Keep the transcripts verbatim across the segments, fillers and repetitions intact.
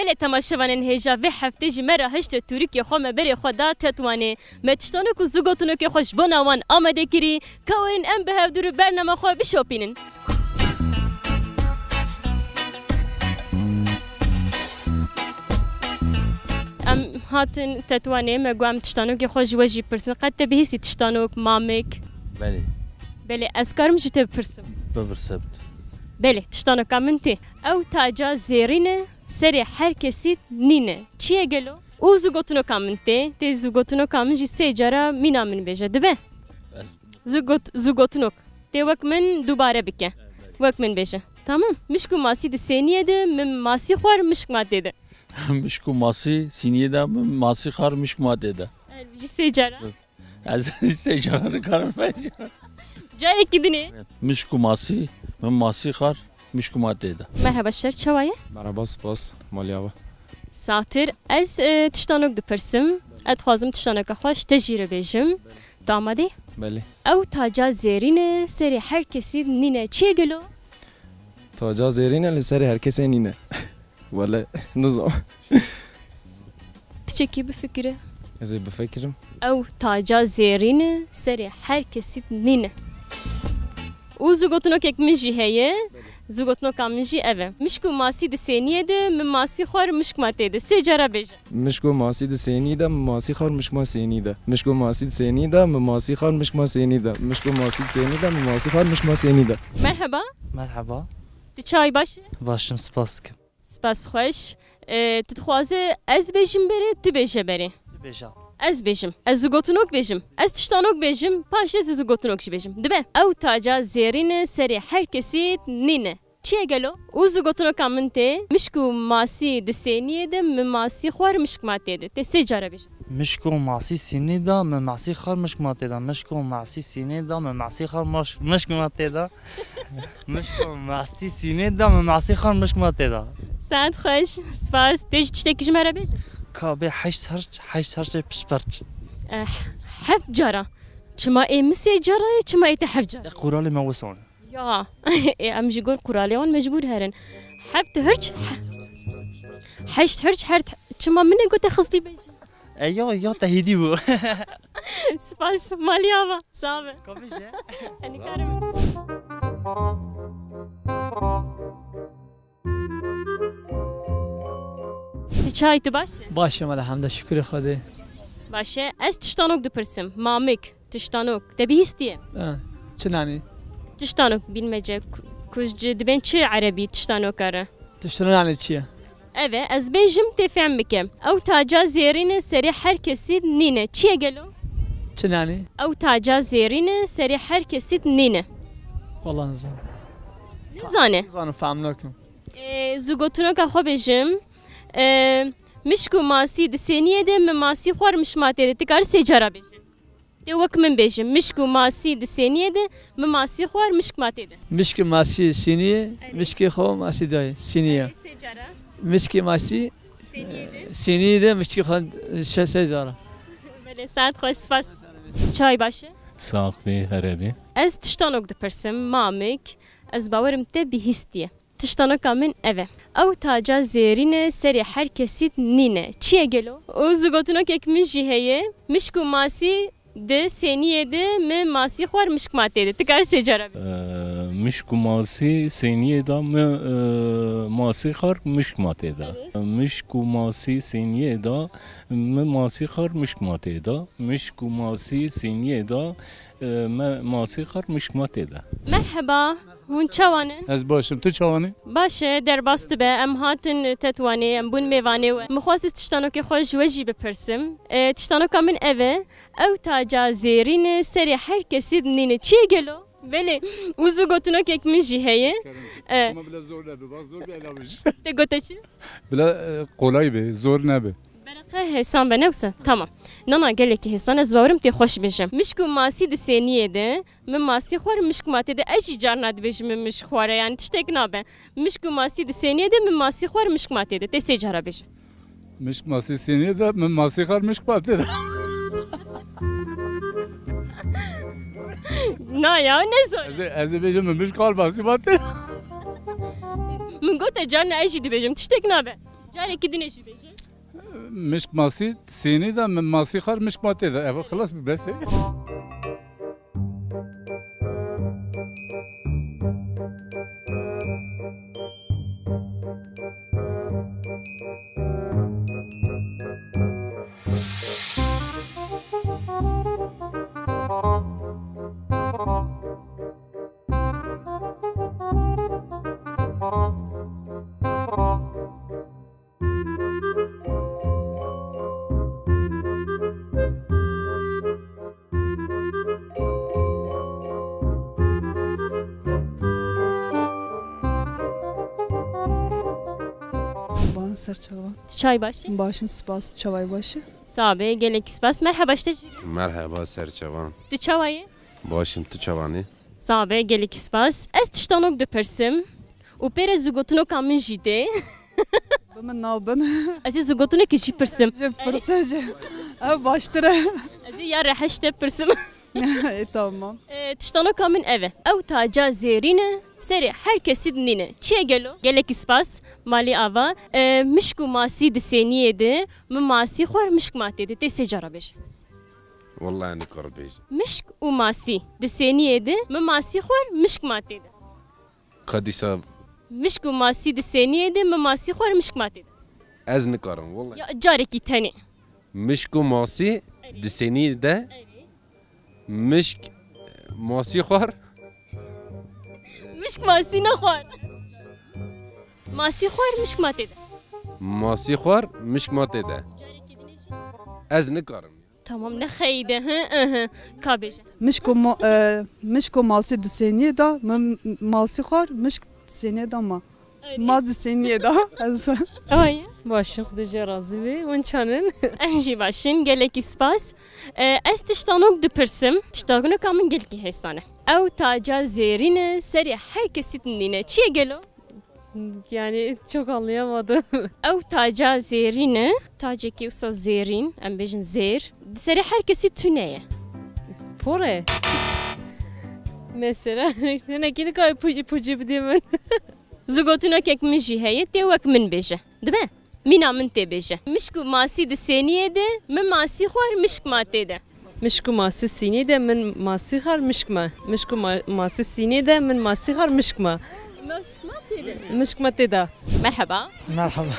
Belê temaşevanên hêja, vê heftê jî me re hişte tûrikê xwe me berê xwe da Tetwanê. Me tiştanok û zûgotinokê xwe ji bona wan amade kirî. Ka werin em bi hevdû rû bernama xwe bişopînin. Em hatin Tetwanê, me got em tiştanokê xwe ji we jî pirsin. Qet te bihîstî tiştanok, mamik? Belê. Belê, ez karim ji te bipirsim? Bipirse bit. Belê, tiştanoka min tê. Ew taca zêrîn e, serê her kesî nîne. Çi ye gelo? Û zûgotinoka min tê, tê zûgotinoka min jî sê cara mîna min bêje. Dibe? Ez Zûgot-, zûgotinok. Tê wek min dubare bike. Wek min bêje. Tamam. Mişk û masî di sêniyê de, min masî xwar, mişk ma tê de. Mişk û masî sîniyê de, min masî xwar, mişk ma tê de. Ji sê cara. Ez sê cara nikarim bêjim. Carekî dinê. Mişk û masî, min masî xwar, mişk û ma tê de. Merhaba, şer çawa ye? Merhaba, spas, malî ava. Satir, ez, e, tiştanok dipirsim. Ez dixwazim tiştanoka xwe ji te jî re bêjim. Tu amade? Belê. Ew taca zêrîn e, serê her kesî nîne. Çi ye gelo? Taca zêrîn e, li serê her kesê nîne. Wele, nizam. Piçekî bifikire. Ez ê bifikirim. Ew taca zêrîn e, serê her kesî nîne. Û zûgotinokek min jî heye. Zûgotinoka min jî ev e. Mişk û masî di sêniyê de, min masî xwar, mişk ma tê de. Sê cara bêje. Mişk û masî di sênî de, min masî xwar, mişk ma sênî de. Mişk û masî di sênî de, min masî xwar, mişk ma sênî de. Mişk û masî di sênî de, min masî xwar, mişk ma sênî de. Merheba. Merheba. Tu çawa yî, baş î? Baş im, spas dikim. Spas xweş. E, tu dixwaze ez bêjim berê, tu bêje berê? Tu bêje. Ez bêjim. Ez zûgotinok bêjim. Ez tiştanok bêjim, paşê ez zûgotinok jî bêjim. Dibe? Ew taca zêrîn e, serê her kesî nîne. Çi ye gelo? Û zûgotinoka min tê, mişk û masî di sêniyê de, min masî xwar, mişk ma tê de. Tê sê cara bêje. Mişk û masî sînî de, min masî xwar, mişk ma tê de. Mişk û masî sînî de, min masî xwar, maş-, mişk ma tê de. Mişk û masî sînê da, min masî xwar, mişk ma tê da. Saet xweş, spas. Tê jî tiştekî ji me re bêje. Ka bê heşt herç, heşt herçê pişperç. Eh, heft cara. Çima ê min sê cara ye, çima ê te heft cara? E, quralê me wisa ne. Ya, ê, em ji gor quralê wan mecbûr herin. Heft hirç, heşt hirç, her, çima min negote xizlî bêje? E, ya, ya te hêdî bû. Spas, malî ava, sax be. Ka bêje. Ez nikarim. Tu çawa yî, tu baş î? Baş im, elhamdulillah, şukurê Xwedê. Baş e. Ez tiştanok dipirsim. Mamik, tiştanok. Te bihîstiye? Ha, çi nanî? Tiştanok bilmece, ku-, ku ji dibên çi erebî tiştanoka re? Tiştanok nanî çi ye? Ev e, ez bêjim, tê fehm bike. Ew taca zêrîn e, serê her kesî nîne. Çi ye gelo? Çi nanî? Ew taca zêrîn e, serê her kesî nîne. Wala nizanim. Nizane? Nizanim, fehm nakim. Ê, zû gotinoka xwe bêjim. Ê, mişk û masî di sêniyê de, min masî xwar, mişk ma tê de. Tu karî sê cara bêjî. Tê wek min bêjim, mişk û masî di sêniyê de, min masî xwar, mişk ma tê de. Mişk û masî sîniyê, erê, mişkê xwe masî dayê, sîniyê. Erê, sê cara. Mişkê masî, sêniyê de, e, sîniyê de mişkê xwe şe-, sê cara. Belê, saet xweş, spas. Çay baş e? Sax bî, here bî. Ez tiştanok dipirsim, mamik, ez bawerim te bihîstiye. Tiştanoka min ev e. Ew taca zêrîn e, serê her kesî nîne. Çi ye gelo? Û zû gotinokek min jî heye. Mişk û masî di sêniyê de, min masî xwar, mişk ma tê de. Tu karî sê cara bêjî. Ee, mişk û masî sêniyê de, min, e, masî xwar, mişk ma tê de. Erê. Mişk û masî sêniyê de, min masî xwar, mişk ma tê de. Mişk û masî sêniyê de, e, me masî xwar, mişk ma tê de. Merheba. Hûn çawa ne? Ez baş im, tu çawa ne? Baş e, derbas dibe. Em hatin Tetwanê, em bûn mêvanê we. Min xwest ez tiştanokê xwe ji we jî bipirsim. E, tiştanoka min ev e. Ew taca zêrîn e, serê her kesî nîne. Çi ye gelo? Belê. Û zû gotinokek min jî heye. Kerem. E. Ama bile zor nebe, bak zor bir elamış. Te gote çi? Bile, e, kolay be, zor nebe. Bereqe hêsan be, ne wisa? Tamam. Nana, gelekî hêsan, ez bawerim tê xweş bêje. Mişk û masî di sêniyê de, min masî xwar, mişk ma tê de. Ez jî carna dibêjim min mişk xwar e, yani tiştek nabe. Mişk û masî di sêniyê de, min masî xwar, mişk ma tê de. Tê sê cara bêje. Mişk masî sêniyê de, min masî xwar, mişk ma tê de. Na ya, ne zor. Ez ê, ez ê bêjim, min mişk xwar, masî ma tê. Min got te carna, ez jî dibêjim, tiştek nabe. Carekî dinê jî bêje. Mişk masî sênî de, min masî xwar mişk ma tê de. Ev xilas bi bes e. Merhaba, serçavan. Tu çay baş î? Başim, spas, çavay baş î? Sabe, gelek spas. Merhaba, ji te jî. Merhaba, serçavan. Tu çawa yî? Başim, tu çawan î? Sabe, gelek spas. Ez tiştanok dipirsim û pê re zûgotinoka min jî tê. Bi min nabin. Ez ê zûgotinekê jî pirsim. Ji pirse jî. Ev baştir e. Ez ê ya reheş te pirsim. E, tamam. E, tiştanoka min ev e. Ew taca zêrîn e, serê her kesî dinîne. Çi ye gelo? Gelekî spas, malî ava. E, mişk û masî di sêniyê de, min masî xwar, mişk ma tê de. Tê sê cara bêje. Wallahî nikarim bêjim. Mişk û masî di sêniyê de, min masî xwar, mişk ma tê de. Ka dîsa. Mişk û masî di sêniyê de, min masî xwar, mişk ma tê de. Ez nikarim, wallahî. Ya carekî tenê. Mişk û masî di sêniyê de, mişk, masî xwar. Mişk masî nexwar. Masî xwar, mişk ma tê de. Masî xwar, mişk ma tê de. Ez nikarim. Tamam, ne xeyde, hı, ıhı. Ka bêje. Mişk û ma-, e, mişk û masî di sêniyê de, min masî xwar, mişk di sêniyê de ma. Erê. Ma di sêniyê de, ez. Ay. Başin, Xwedê jê razî be, hûn çanin? Em jî başin, gelekî spas. E, ez tiştanok dipirsim, tiştanoka min gelkî hêsan e. Ew taca zêrîn e, serê her kesî dinîne. Çi ye gelo? Yani çok anlayamadım. Ew taca zêrîn e, tacekî wisa zêrîn, em bêjin zêr. Di serê her kesî tune ye. Pore. Mesela, hinekî nikare ipucu, ipucu bidê min. Zûgotinokek min jî heye, tê wek min bêje. Dibe? Mîna min tê bêje. Mişk û masî di sêniyê de, min masî xwar, mişk ma tê de. Mişk û masî sînî de, min masî xwar, mişk ma. Mişk û ma-, masî sînî de, min masî xwar, mişk ma. Mişk ma tê de. Mişk ma tê de. Merhaba. Merhaba.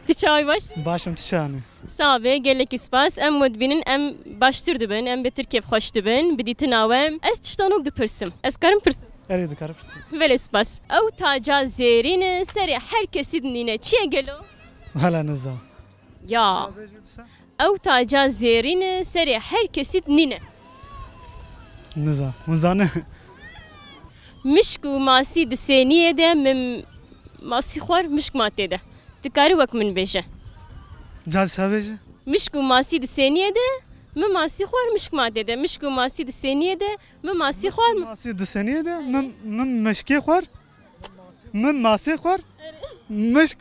Tu çawa yî, baş? Başim, tu çawan î? Sabe, gelekî spas. Em we dibînin, em baştir dibin, em bêtir kêfxweş dibin. Bi dîtina we, ez tiştanok dipirsim. Ez karim pirsim? Erê, dikare pirsim. Belê spas. Ew taca zêrîn e, serê her kesî dinîne. Çi ye gelo? Hala niza. Ya. Ew taca zêrîn e, serê her kesî dinîne. Niza. Hûn zane. Mişk û masî di sêniyê de, min masî xwar, mişk ma tê de. Dikarî wek min bêje. Ca dîsa bêje. Mişk û masî di sêniyê de, min masî xwar, mişk ma tê de. Mişk û masî di sêniyê de, min masî xwar. Masî di sêniyê de, min, min mişkê xwar. Min masê xwar. Mişk,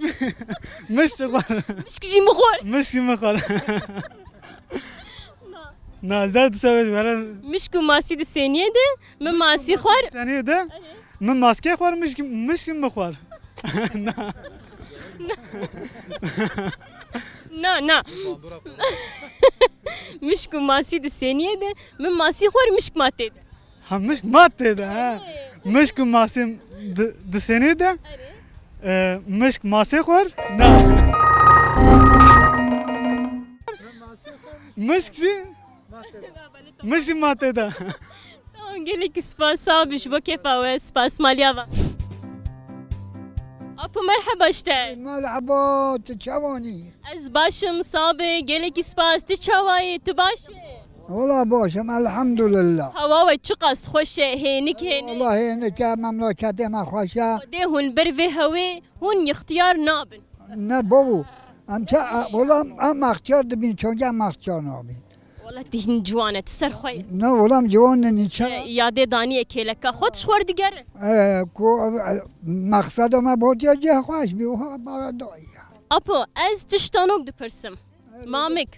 mişk xwar. Mişk jî min xwar. Mişk jî min xwar. Na, ez dîsa bêjim, were. Mişk û masî di sêniyê de, min masî xwar. Sêniyê de, min maskê xwar, mişk, mişk min xwar. Na. Na, na. Mişk û masî di sêniyê de, min masî xwar, mişk ma tê de. Ha, mişk ma tê de, ha. Mişk û masî di, di sênê de. Erê. E, mişk masê xwar? Na. Mişk jî? Mişk jî ma tê de. Tamam, gelekî spas, sağ ol, ji bo kêfa we, spas, malî ava. Apo, merheba ji te. Merheba, tu çawan î? Ez baş im, sabe, gelekî spas. Tu çawa yî? Tu baş î? Wala baş im, elhamdulillah. Hewa we çiqas xweş e, hênik hênik. Wala hênik e, memleketê me xweş e. Xwedê hûn ber vê hewê, hûn yextiyar nabin. Ne babo, em çi, e, wala em extiyar dibîn, çonke em extiyar nabîn. Wala tu hîn ciwan e, tu ser xwe yî. Ne, wala em ciwan ne, nîçe. E, yadê daniyê kêleka xwe tu ji xwe re digere. E, ku, e, mexseda me botiye cih xweş bî, wiha bana dayî. Apo, ez tiştanok dipirsim. Erê, Mamik.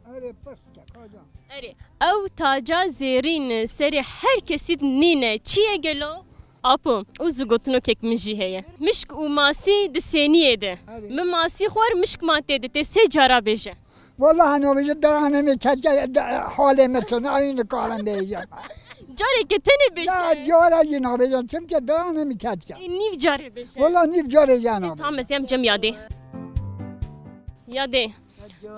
Erê, pirs ke, kacan. Erê, ew taca zêrîn serê her kesî nîne. Çi ye gelo? Apo, û zû gotinokek min jî heye. Mişk û masî di sêniyê de. Erê. Min masî xwar, mişk ma tê de, tê sê cara bêje. Wala heno bêje, dara nemê ketke, de, halê me çûne, ay nikarim bêje. Careke tenê bêje. Ya, cara jî nabêje, çimke dara nemê ketke. Ê, nîv carê bêje. Wala nîv carê jî nabêje. Tam ez em cem yadê. Yadê.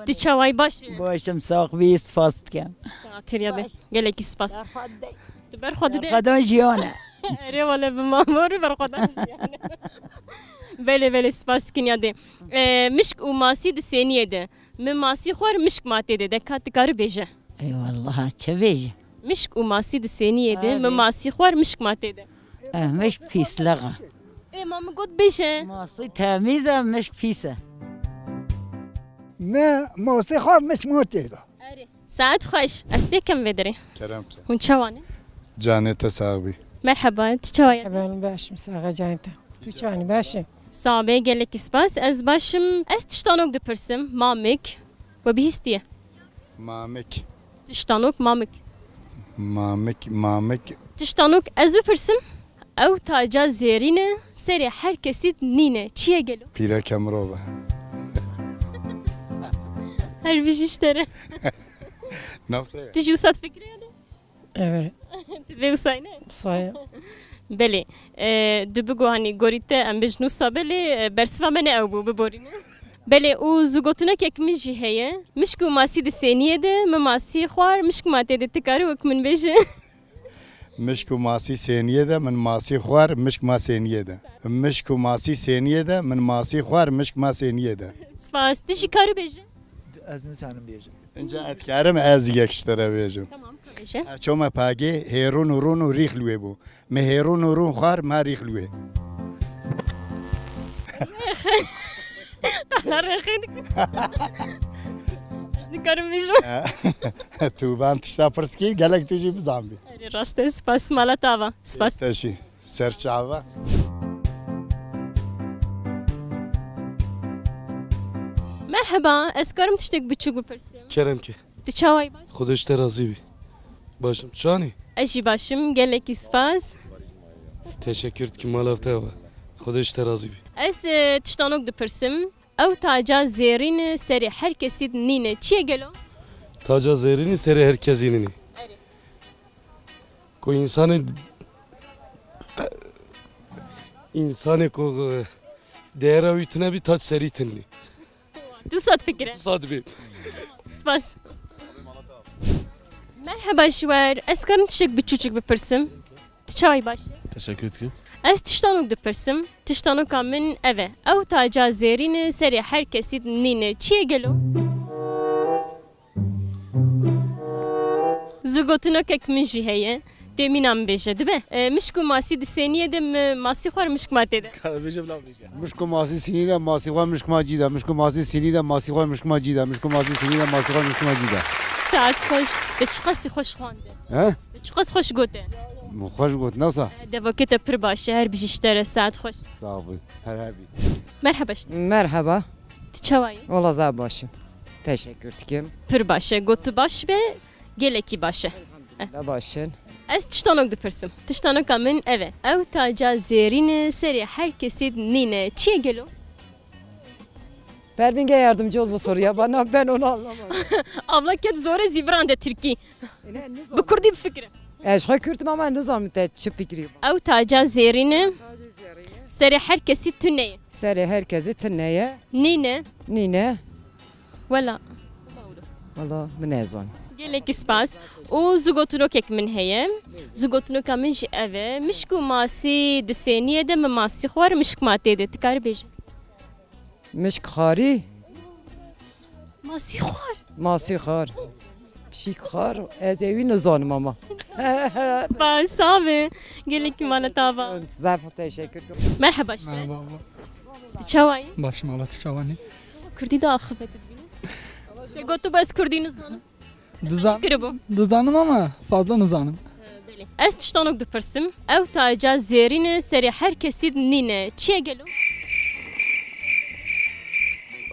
Tu çawayî, baş î? Baş im, sax bî, spas dikim. Satir yadê. Gelekî spas. Tu ber xwe didê? Xwedan jiyan e. Erê wele bi mamor û ber xwedan jiyan e. Belê, belê, spas dikin yadê. E, mişk û masî di sêniyê de. Min masî xwar, mişk ma tê de. De ka tu karî bêje. Eyvallah, çi bêje? Mişk û masî di sêniyê de. Erê. Min masî xwar, mişk ma tê de. Eh, mişk pîslex e. Ê, ma min got bêje. Masî temîz e, mişk pîs e. Me masî xwar, mişk ma tê de. Erê. Saet xweş. Ez têkim vê derê. Kerem ke. Hûn çawa ne? Canê te sax bî. Merheba, tu çawa ye? Ben baş im, sax e canê te. Tu çawa ne, baş î? Sax be, gelekî spas. Ez baş im. Ez tiştanok dipirsim. Mamik. We bihîstiye? Mamik. Tiştanok, mamik. Mamik, mamik. Tiştanok ez bipirsim. Ew taca zêrîn e, serê her kesî nîne. Çi ye gelo? Pîreke mirov e. Her bijî ji te re. Nasıl? Tu jî wisa difikirî yanî? Evet. Tu vê wisa ne? Wisa ye. Belê. E, tu bigo hanî gorî te em bijin wisa belê, e, bersiva me ne ew bû, biborîne. Belê, û zû gotinekek min jî heye. Mişk û masî di sêniyê de, min masî xwar, mişk ma tê de, tu karî wek min bêje. Mişk û masî sêniyê de, min masî xwar, mişk ma sêniyê de. Mişk û masî sêniyê de, min masî xwar, mişk ma sêniyê de. Spas. Tu jî karî bêje? Ez nizanim bêjim. Înca ez dikarim ez yek ji te re bêjim. Tamam, bêje. Ez çûme pagê, hêrûn û rûn û rîx li wê bû. Me hêrûn û rûn xwar, me rîx li wê. Qala rêxê dikim. Dikarim bêjim. Tu van tişta pirs kî, gelek tu jî bizanbî. Erê, rast e, spas, mala te ava. Spas. Te jî. Serçava. Merheba, ez karim tiştek biçûk bipirsim? Kerem ke. Tu çawayî, baş? Xwedê ji te razî bî. Baş im, tu çawa ne? Ez jî baş im, gelekî spas. Teşekkür dikim, mala te ava. Xwedê ji te razî bî. Ez, e, tiştanok dipirsim. Ew taca zêrîn e, serê her kesî nîne. Çi ye gelo? Taca zêrîn e, serê her kesî nîne. Erê. Ku însanê, însanê ku, e, değera wî tune bî, tac serî tune. Tu sat fikire. Sat bî. Spas. Merheba ji we re. Ez karim tiştek biçûçik bipirsim? Tu çawayî, baş î? Teşekkür dikim. Ez tiştanok dipirsim. Tiştanoka min ev e. Ew taca zêrîn e, serê her kesî nîne. Çi ye gelo? Zû gotinokek min jî heye. Tê mîna min bêje. Dibe, e, mişk û masî di sêniyê de, mi masî xwar, mişk ma tê de. Ka bêje bila bêje. Mişk û masî sêniyê de, masî xwar, mişk ma cî de. Mişk û masî sêniyê de, masî xwar, mişk ma cî de. Mişk û masî sêniyê de, masî xwar, mişk ma cî de. Saet xweş. Te çiqas xweş xwandin. He? Te çiqas xweş gotin. Xweş got, ne wisa? Devokê te pir baş e, her bijî ji te re, saet xweş. Sağ ol, her hebî. Merheba ji te. Merheba. Tu çawa yî? Wala zaf baş im. Teşekkür dikim. Pir baş e. Got tu baş be, gelekî baş e. Elhamdülillah, baş in. Ez tiştanok dipirsim. Tiştanoka min ev e. Ew taca zêrîn e, serê her kesî nîne. Çi ye gelo? Pervin, gel yardımcı ol bu soruya bana, ben onu anlamadım. Abla ket zor e, zîvirande tirkî. E, ne, ne zor? Bi kurdî bifikire. Ez xwe Kürt im ama nizanim te çi fikirî. Ew taca zêrîn e. Serê her kesî tune ye. Serê her kesî tune ye. Nîne. Nîne. Wela. Wala min nezanim. Gelekî spas. Û zû gotinokek min heye. Zû gotinoka min jî ev e. Mişk û masî di sêniyê de, mi masî xwar, mişk ma tê de. Tu karî bêjî. Mişk xarî. Masî xwar. Masî xar. Pişik xar. Ez ê wî nizanim ama. Spas, sax be. Gelekî mala te ava. Zaf teşekkür ederim. Merheba işte. Merhaba abla. Tu çawa yî? Baş im abla, tu çawa ne? Kurdî de axivî dibînim. Te got tu, bes kurdî nizanim. Dizan-, dizanim ama fazla nizanim. Belê. Ez tiştanok dipirsim. Ew taca zêrîn e, serê her kesî nîne. Çi ye gelo?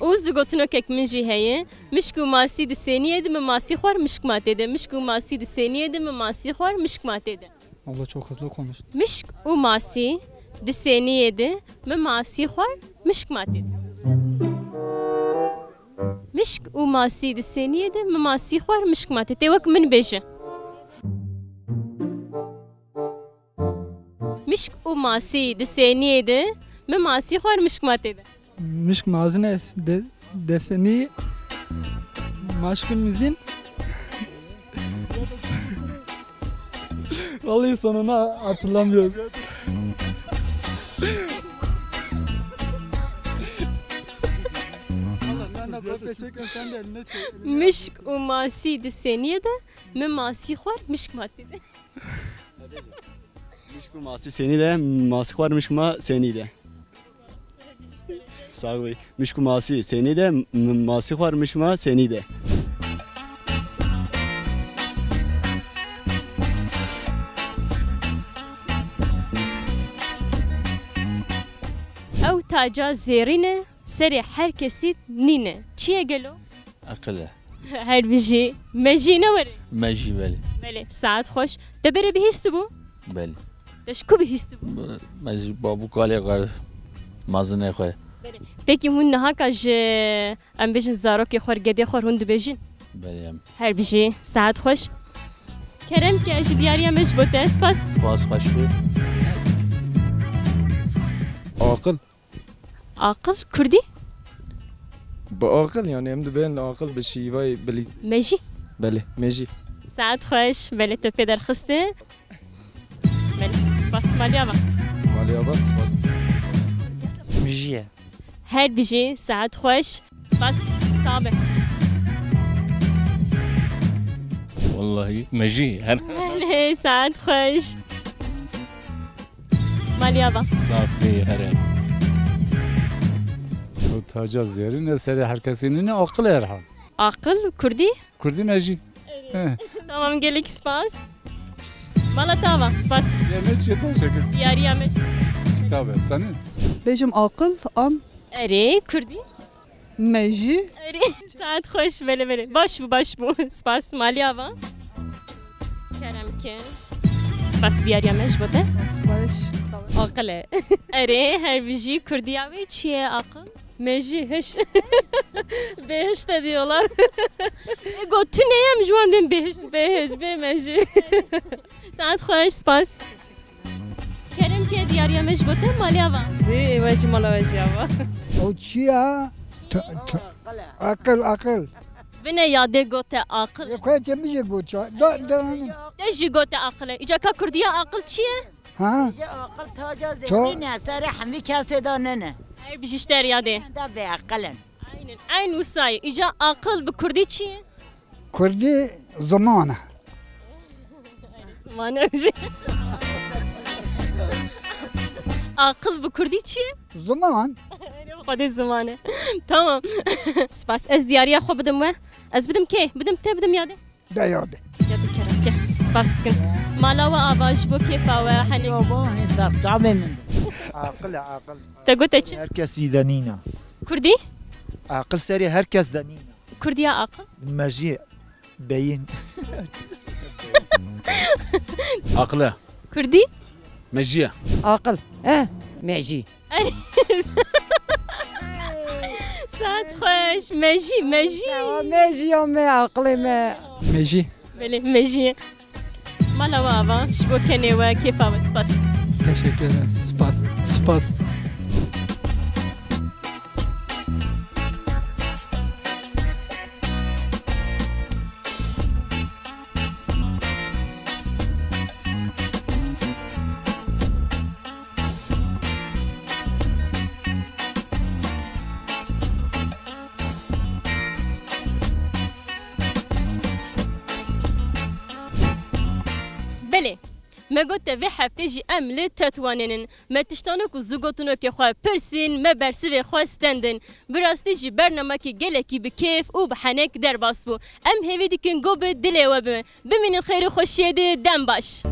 Û zû gotinokek min jî heye. Mişk û masî di sêniyê de, mi masî xwar, mişk ma tê de. Mişk û masî di sêniyê de, mi masî xwar, mişk ma tê de. Abla çok hızlı konuş. Mişk û masî di sêniyê de, min masî xwar, mişk ma tê de. Mişk û masî di sêniyê de, min masî xwar, mişk ma tê. Tê wek min bêje. Mişk û masî di sêniyê de, min masî xwar, mişk ma tê de. Mişk mazine de, deseni maşkın mizin. Vallahi sonunu hatırlamıyorum. Mişk û masî di sêniyê de, min masî xwar, mişk ma tê de. Mişk û masî sênî de, masî xwar mişk ma sênî de. Sax bî. Mişk û masî sênî de, m-, masî xwar mişk ma sênî de. Ew taca zêrîn e, serê her kesî nîne. Çi ye gelo? Aqil e. Her bijî. Mejî ne were? Mejî, belê. Belê. Saet xweş. Te berê bihîstibû? Belê. Te ji ku bihîstibû? Me ji babû kalê xwe, mazinê xwe. Belê. Pekî hûn niha ka ji, em bêjin, zarokê xwe, gedê xwe hûn dibêjin? Belê, em. Her bijî. Saet xweş. Kerem ke ji diyariya me ji bo te. Spas. Spas xweş bû. Aqil. Aqil, kurdî? Bi aqil, yani em dibên aqil bi şîvayê bilî. Mejî? Belê, mejî. Saet xweş, belê tu pê derxiste. Belê, spas, maliya va. Maliya va, spas. Mejî ye. Her bijî, saet xweş. Spas, sabe. Wallahî, mejî, her. Belê, saet xweş. Maliya va. Saxî here. O taca zêrîn e, serê her kesî nîne, aqil e herhal. Aqil, kurdî? Kurdî mejî. He. Tamam, gelek spas. Mala tava, spas. Yemek çiye teşekkür. Diyariya me. Tabii, senin? Bêjim aqil an? Erê, kurdî? Mejî. Erê, saet xweş, belê, belê. Baş bû, baş bû. Spas, maliya va. Kerem ke. Spas diyariya me ji bo te. Spas xweş. Aqil e. Erê, her bijî, kurdiya wê çi ye aqil? Mejî, hiş. Behişte diyorlar. E, gotine em ji wan bên behişt. Behişt, bê mejî. Saet xweş, spas. Kerem ke diyariya me ji bo te, maliya va. Zî, we jî mala we jî ava. O çi ya? Ta-, ta-, aqil, aqil. Bine yadê gote aqil. Yê xwe te min jî got ya. Da, da, Te jî gote aqil e. Îca ka kurdiya aqil çi ye? Ha? Îca aqil taca To- zêrîn e, serê hemî kesê de nene. Her bijî ji te re yadê. Da bê aqil in. Aynen. Eyn wisa ye. Îca aqil bi kurdî çi ye? Kurdî ziman e. Ziman e. Aqil bi kurdî çi ye? Ziman. Erê, bi xwedê ziman e. Tamam. Spas. Ez diyariya xwe bidim we. Ez bidim kê? Bidim te, bidim yadê. De yadê. Yadê kerem ke. Spas dikim. Mala we ava ji bo kêfa we, henekî. Baba, hê saf çavê min. Aqil e, aqil. Te gote çi? Her kesî de nîne. Kurdî? Aqil serê her kes de nîne. Kurdiya aqil? Mejî. Beyin. Aqil e. Kurdî? Mejî ye. Aqil. Eh, mejî. Erê. Saet xweş. Mejî, mejî. Sawa mejî ya me, aqilê me. Mejî. Belê, mejî ye. Mala we ava, ji bo kenê we, kêfa we, spas. Teşekkür ederim. Spas. Spas. Belê, me got te vê heftê jî em li Tetwanê nin. Me tiştanok û zigotinokê xwe pirsîn, me bersivê xwe stendin. Bi rastî jî bernamekî gelekî bi kêf û bi henek derbas bû. Em hêvî dikin ku bi dilê we bibe. Bimînin xêr û xweşiyê de, dem baş.